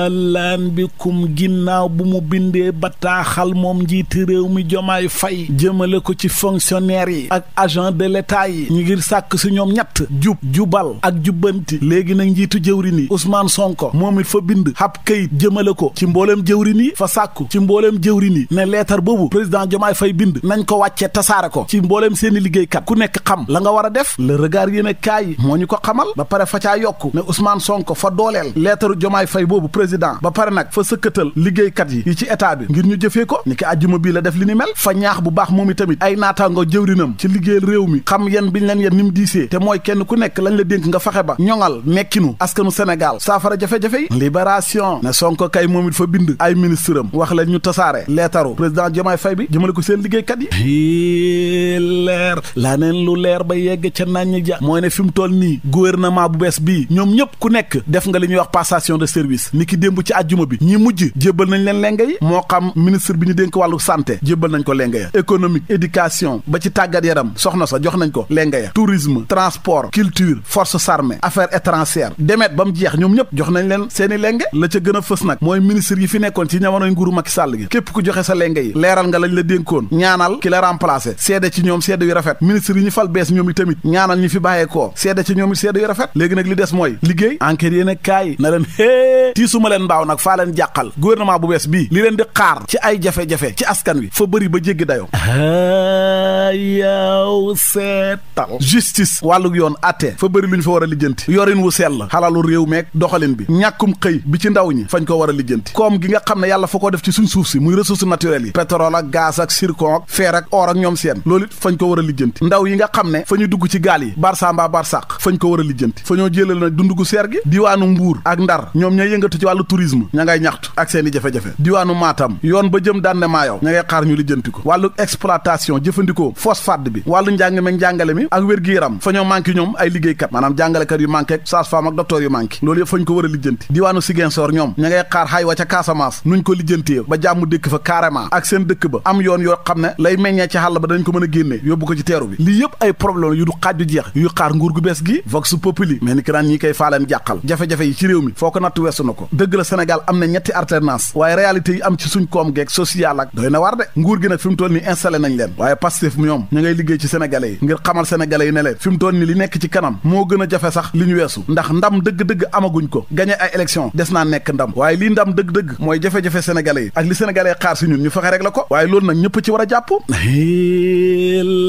laan bi kum ginnaaw bu mu bindee bataaxal moom njiiti réew mi Jomaay Fay jëmale ko ci fonctionnaire yi ak agent de l'état yi ñu ngir sàkk si ñoom ñett jubal ak jubbanti léegi nag njiitu jëwrin yi Ousmane Sonko moom it fa bind ab këyit jëmale ko ci mbooleem jëwrin yi fa sàkku ci mbooleem jëwrin yi ne leetar boobu président Jomaay Fay bind nañ ko wàccee tasaare ko ci mbooleem seeni liggéeykat ku nekk xam la nga war a def le regard yéene kaay moo ñu ko xamal ba pare fa caa yokku ne Ousmane Sonko fa dooleel leetaru Jomaay Fay boobu président ba pare nag fa sëkkatal liggéeykat yi ci état bi ngir ñu jëfee ko ni ki àjjuma bii la def li ni mel fa ñaax bu baax moom i tamit ay naataango jëwrinam ci liggéeyal réew mi xam yen biñ leen yen ni mu diisee te mooy kenn ku nekk lañ la dénk nga fexe ba ñoŋal nekkinu askanu Sénégal saafara jafe-jafe yi libération ne Sonko kay moom it fa bind ay ministre am wax leen ñu tasaare leetaru président Jomaay Fay bi jëmale ko seen liggéeykat yi leer laa neen lu leer ba yegg ca nañ ja mooy ne fi mu toll nii gouvernement bu bees bii ñoom ñëpp ku nekk def nga li ñuy wax passation de service ni ki démb ci àjjuma bi ñi mujj jébbal nañ leen lenge yi moo xam ministre bi ñu dénk wàllu santé jébbal nañ ko lenge ya économique éducation ba ci tàggat yaram soxna sa jox nañ ko lenge ya tourisme transport culture forces armées affaires étrangères demet ba mu jeex ñoom ñëpp jox nañ leen seeni lenge la ca gën a fës nag mooy ministre yi fi nekkoon ci jamonoy nguuru Macky Sall gi képp ku joxe sa lenge yi leeral nga lañ la dénkoon ñaanal ki la remplacé seede ci ñoom seede yu rafet ministre yi ñu fal bees ñoom i tamit ñaanal ñi fi bàyyeekoo seede ci ñoom it seede yu rafet léegi nag li des mooy liggéey enquête yéen a kaay na leen tiisuma leen mbaaw nag faa leen jàqal gouvernement bu bees bii li leen di xaar ci ay jafe-jafe ci askan wi fa bëri ba jéggi dayoo yaw seetal justice wàllug yoon atte fa bëri lu ñu fa war a lijjanti yorin wu sell xalalu réew meeg doxalin bi ñàkkum xëy bi ci ndaw ñi fañ ko war a lijjanti koom gi nga xam ne yàlla fa ko def ci suñ suuf si muy ressources naturelles yi pétrole ak gaz ak zircon ak fer ak or ak ñoom seen loolu it fañ ko war a lijjanti ndaw yi nga xam ne fa ñu dugg ci gaal yi barsa mbaa barsàq fañ ko war a lijjanti fa ñoo jëlal nag dund gu seer gi diwaanu Mbuur ak Ndar ñoom ñooy yëngatu ci wàllu tourisme ña ngay ñaxtu ak seeni jafe-jafe diwaanu Matam yoon ba jëm daan ne maayow ña ngay xaar ñu lijjanti ko wàllu exploitation jëfandikoo phosphate bi wàllu njàng meeg njàngale mi ak wér-gi-yaram fa ñoo manqué ñoom ay liggéeykat maanaam jàngalekat yu manqué sage-femme ak docteur yu manqué loolu yëpp fañ ko war a lijjanti diwaanu Ziguinchor ñoom ña ngay xaar xay wa ca Casamance nuñ ko lijjantee ba jàmm dëkk fa carrément ak seen dëkk ba am yoon yoo xam ne lay meññee ci xàll ba dañ ko mën a génnee yóbbu ko ci teeru bi lii yëpp ay problème yu du xaaju jeex yu xaar nguur gu bees gi vox populi mais ni ki naan ñi koy faaleen jàqal jafe-jafe yi ci réew mi foo ko natt weesu na ko dëgg la Sénégal am na ñetti alternance waaye réalité yi am ci suñ koom geeg social ak doy na war de nguur gi nag fi mu toll nii installé nañ leen waaye Pastef ñoom ña ngay liggéey ci sénégalais yi ngir xamal sénégalais yi ne leen fi mu toll nii li nekk ci kanam moo gën a jafe sax li ñu weesu ndax ndam dëgg-dëgg amaguñ ko gagné ay élection des naa nekk ndam waaye lii ndam dëgg-dëgg mooy jafe-jafe sénégalais yi ak li sénégalais xaar si ñun ñu fexe rek la ko waaye loolu nag ñëpp ci war a jàpp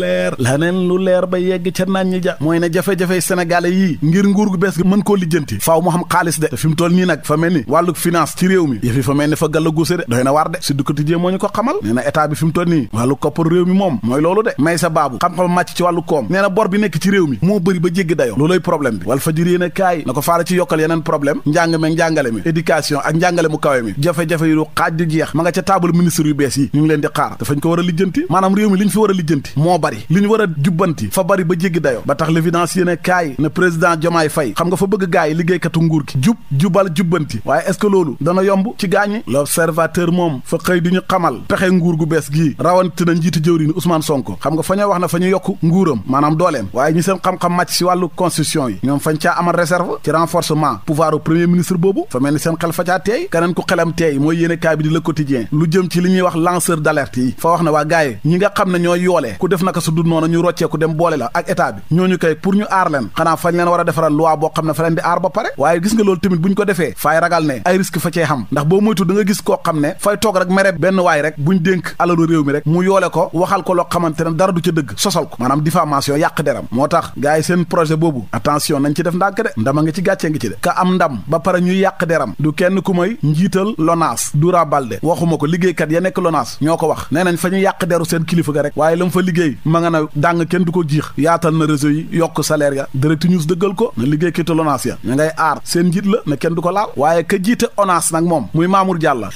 leer laneen lu leer ba yegg ca naan ñi ja mooy ne jafe-jafe sénégalais yii ngir nguur gu bees gi mën koo lijjanti faaw mu xam xaalis de te fi mu toll nii nag fa mel ni wàlluk finance ci réew mi yëf yi fa mel ni fa gàlla góose de doy na war de si du quotidien moo ñu ko xamal nee na état bi fi mu toll nii wàllu koppar réew mi moom mooy loolu de may sa baabu xam-xam màcc ci wàllu koom nee na bor bi nekk ci réew mi moo bëri ba jéggi dayo looloy problème bi wal fa jër yéen kaay na ko faara ci yokkal yeneen problème njàng meeg njàngale mi éducation ak njàngale mu kawe mi jafe-jafe yu du xaaj du jeex ma nga ca table ministre yu bees yi ñu ngi leen di xaar te fañ ko war a lijjanti maanaam réew mi li ñu fi war a lijjanti moo bari li ñu war a jubbanti fa bari ba jéggi dayo ba tax l'évidence yéen kaay ne président Diomaye Faye xam nga fa bëgg gaay yi liggéeykatu nguur gi jubal jubbanti waaye est-ce que loolu dana yomb ci gaañi l'observateur moom fa xëy di ñu xamal pexe nguur gu bees gii rawante na njiitu jëwriñ Ousmane Sonko xam nga fa ñoo wax na fa ñu yokk nguuram maanaam dooleem waaye ñi seen xam-xam màcc si wàllu constitution yi ñoom fañ caa amal réserve ci renforcement pouvoir au premier ministre boobu fa mel ni seen xel fa caa teey keneen ku xelam teey mooy yéene kaay bi di Le Quotidien lu jëm ci li ñuy wax lanceur d'alerte yi fa wax ne waa gaay ñi nga xam ne ñooy yoolee ku def naka su dul noonu ñu roccee ku dem boole la ak état bi ñooñu kay pour ñu aar leen xanaa fañ leen war a defaral loi boo xam ne fa leen di aar ba pare waaye gis nga loolu tamit buñ ko defee faay ragal ne ay risque fa cee xam ndax boo moytu da nga gis koo xam ne fay toog rek mere benn waay rek buñ dénk alalu réew mi rek mu yoole ko waxal ko loo xamante ne dara du ca dëgg sosal ko maanaam diffamation yàq deram moo tax gars yi seen projet boobu attention nañ ci def ndànk de ndama nga ci gàccee ngi ci de ka am ndam ba pare ñuy yàq deram du kenn ku may njiital LONASE Doura Baldé waxuma ko liggéeykat ya nekk LONASE ñoo ko wax nee nañ fa ñu yàq deru seen kilifa ga rek waaye la mu fa liggéey ma nga na dàng kenn du ko jiix yaatal na réseau yi yokk salaire ya Direct News dëggal ko na liggéeykatu LONASE ya ña ngay aar seen njiit la ne kenn du ko laal waaye ka jiite ONAS nag moom muy Mamour Diallo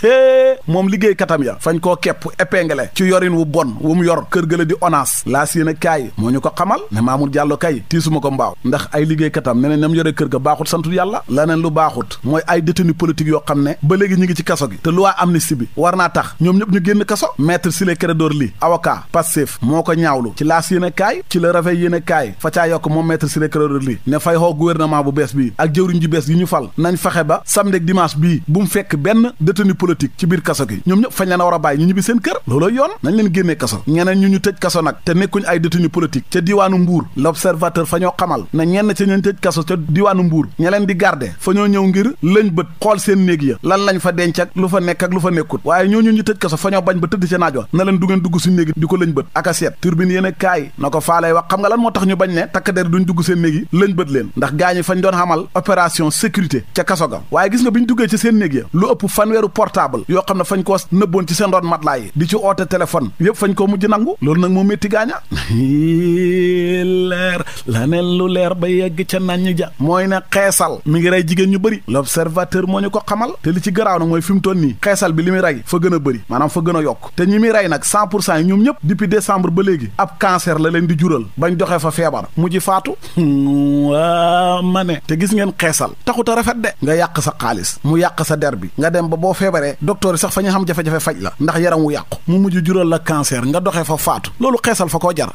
moom liggéey katam ya fañ koo kepp épinglé ci yorin wu bon wu mu yor kër gëla di ONAS laas yéen a kaay moo ñu ko xamal ne Mamour Diallo kay tiisuma ko mbaaw ndax ay liggéey katam ne nam yore kër ga baaxut santul yàlla laneen lu baaxut mooy ay détenu politique yoo xam ne ba léegi ñu ngi ci kaso gi te loi amnistie bi war naa tax ñoom ñëpp ñu génn kaso maître Ciré Clédor Ly avocat Pastef moo ko ñaawlu ci laas yéen a kaay ci la Réveil yéen a kaay fa caa yokk moom maître Ciré Clédor Ly ne fay xoo gouvernement bu bees bii ak jëwriñ ji bees yi ñu fal nañ fexe ba samedi ak dimanche bii bu mu fekk benn détenu politique ci biir kaso gi ñoom ñëpp fañ leen a war a bàyyi ñu ñibbi seen kër looloo yoon nañ leen génnee kaso ñeneen ñu tëj kaso nag te nekkuñ ay détenu politique ca diiwaanu Mbuur l'Observateur fa ñoo xamal ne ñenn ca ñeen tëj kaso ca diiwaanu Mbuur ña leen di garder fa ñoo ñëw ngir lëñ bët xool seen néeg ya lan lañ fa denc ak lu fa nekk ak lu fa nekkut waaye ñooñu ñu tëj kaso fa ñoo bañ ba tëdd ca naaj wa na leen du ngeen dugg suñ néegi di ko lëñ bët ak a seet turbine yéen a kaay na ko faalay wax xam nga lan moo tax ñu bañ ne takk der duñ dugg seen néegi lëñ bët leen ndax gaañi fañ doon xamal opération sécurité ca kaso ga waaye gis nga bi ñu duggee ci seen néeg ya lu ëpp fanweeru portable yoo xam ne fañ ko nëbboon ci seen doon matelas yi di ci oote téléphone yëpp fañ ko mujj nangu loolu nag moo métti gaaña leer la neen lu leer ba yegg ca nañ ja mooy ne xeesal mi ngi rey jigéen ñu bëri l'Observateur moo ñu ko xamal te li ci garaaw nag mooy fi mu toll nii xeesal bi li muy rey fa gën a bëri maanaam fa gën a yokk te ñi muy rey nag 100% yi ñoom ñëpp depuis décembre ba léegi ab cancer la leen di jural bañ doxee fa feebar mujj faatu waa ma ne te gis ngeen xeesal taxut a rafet de nga yàq sa xaalis mu yàq sa der bi nga dem ba boo feebaree docteur yi sax fa ñu xam jafe-jafe faj la ndax yaram wu yàqu mu mujj jural la cancer nga doxee fa faatu loolu xeesal fa koo jar